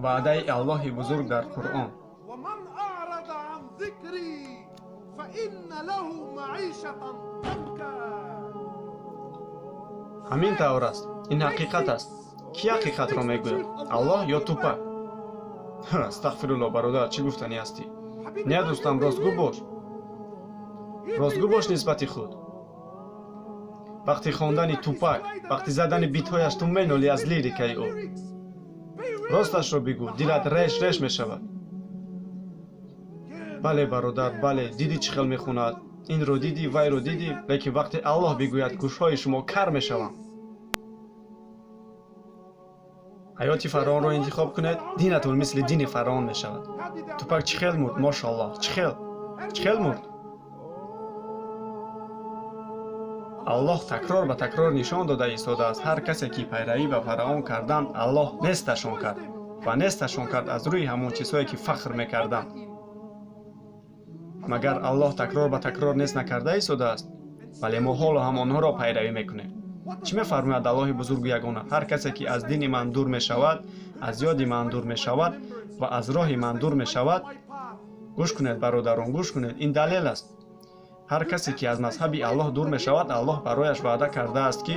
Ваъдаи Аллоҳи бузург дар Қуръон. Ҳамин тавр аст. Ин ҳақиқат аст. Кӣ ҳақиқатро мегӯяд? Аллоҳ ё Тупак? Астағфируллоҳ, бародар, чӣ гуфтанӣ ҳастӣ? Не, дӯстам, ростгӯ бош. Ростгӯ бош нисбати худ. Вақти хондани Тупак, вақти задани битҳояш ту менолӣ аз лирикаи ӯ. Росташро бигӯ, дилат реш реш мешавад. Бале, бародар, бале, дидӣ чӣ хел мехонад? Инро дидӣ, вайро дидӣ, лекин вақте Аллоҳ бигӯяд, гӯшҳои шумо кар мешаванд. Ҳаёти фараонро интихоб кунед, динатон мисли дини фараон мешавад. Тупак чӣ хел мурд? Мошаллоҳ, чӣ хел? Чӣ хел мурд? Аллоҳ такрор ба такрор нишон дода истодааст, ҳар касе ки пайравӣ ба фараон карданд, Аллоҳ несташон кард ва несташон кард аз рӯи ҳамон чизҳое ки фахр мекарданд. Магар Аллоҳ такрор ба такрор нест накарда истодааст? Вале мо ҳоло ҳам онҳоро пайравӣ мекунем. Чӣ мефармояд Аллоҳи бузургу ягона? Ҳар касе ки аз дини ман дур мешавад, аз ёди ман дур мешавад ва аз роҳи ман дур мешавад. Гӯш кунед, бародарон, гӯш кунед, ин далел аст. Ҳар касе ки аз мазҳаби Аллоҳ дур мешавад, Аллоҳ барояш ваъда кардааст, ки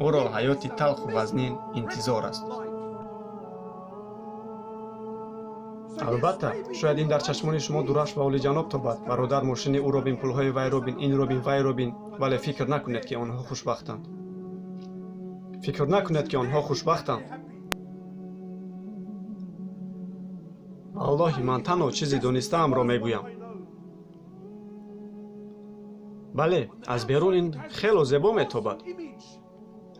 ӯро ҳаёти талху вазнин интизор аст. Албатта, шояд ин дар чашмони шумо дурахш ва олиҷаноб тобад. Бародар, мошини ӯро бин, пулҳои вайро бин, инро бин, вайро бин, вале фикр накунед, ки онҳо хушбахтанд. Фикр накунед, ки онҳо хушбахтанд. Валлоҳи, ман танҳо чизи донистаамро мегӯям. Бале, аз берун ин хело зебо метобад,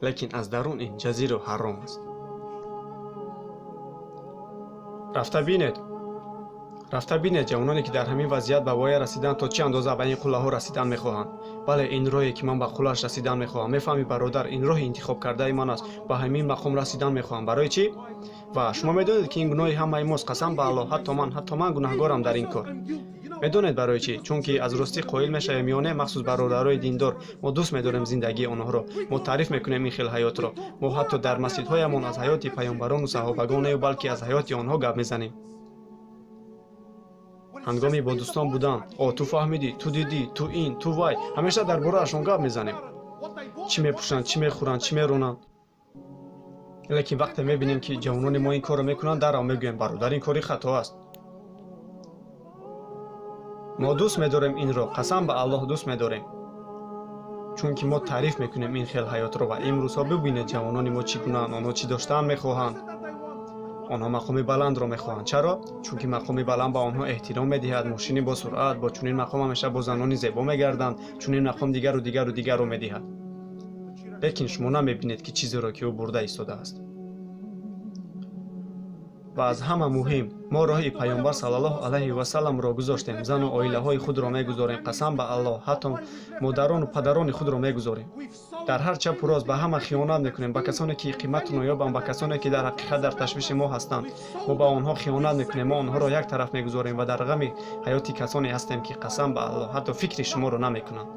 лекин аз дарун ин ҷазиру ҳаром аст. Рафта бинед, рафта бинед ҷавононе, ки дар ҳамин вазъият ба воя расидан, то чӣ андоза ба ин қуллаҳо расидан мехоҳанд. Бале, ин роҳе, ки ман ба қуллааш расидан мехоҳам. Мефаҳмӣ, бародар, ин роҳи интихобкардаи ман аст. Ба ҳамин мақом расидан мехоҳам. Барои чӣ? Ва шумо медонед, ки ин гуноҳи ҳамаи мост. Қасам ба Аллоҳ, ҳатто ман гунаҳгорам дар ин кор. Медонед барои чӣ? Чунки аз ростӣ қоил мешавем ё не, махсус бародарои диндор, мо дӯст медорем зиндагии онҳоро. Мо таъриф мекунем ин хел ҳаётро. Мо ҳатто дар масҷидҳоямон аз ҳаёти паёмбарону саҳобагон не, балки аз ҳаёти онҳо гап мезанем. Ҳангоми бо дӯстон будан, о, ту фаҳмидӣ, ту дидӣ, ту ин, ту вай, ҳамеша дар бораашон гап мезанем. Чӣ мепӯшанд, чӣ мехӯранд, чӣ меронанд. Лекин вақте мебинем, ки ҷавонони мо ин корро мекунанд, дарав мегӯем, бародар, ин кори хато аст. Мо дӯст медорем инро, қасам ба Аллоҳ дӯст медорем. Чунки мо таъриф мекунем ин хел ҳаётро ва имрӯзҳо бибинед ҷавонони мо чӣ гунаанд, онҳо чӣ доштан мехоҳанд. Онҳо мақоми баландро мехоҳанд. Чаро? Чунки мақоми баланд ба онҳо эҳтиром медиҳад, мошини бо суръат, бо чунин мақом ҳамеша бо занони зебо мегарданд, чунин мақом дигару дигару дигарро медиҳад. Лекин шумо намебинед, ки чизеро, ки ӯ бурда истодааст. Ва аз ҳама муҳим, мо роҳи паёмбар саллаллоҳу алайҳи васалламро гузоштем, зану оилаҳои худро мегузорем, қасам ба Аллоҳ, ҳатто модарону падарони худро мегузорем. Дар ҳар чапу рост ба ҳама хиёнат мекунем, ба касоне ки қимату ноёбанд, ба касоне ки дар ҳақиқат дар ташвиши мо ҳастанд. Мо ба онҳо хиёнат мекунем, мо онҳоро як тараф мегузорем ва дар ғами ҳаёти касоне ҳастем, ки қасам ба Аллоҳ ҳатто фикри шуморо намекунанд.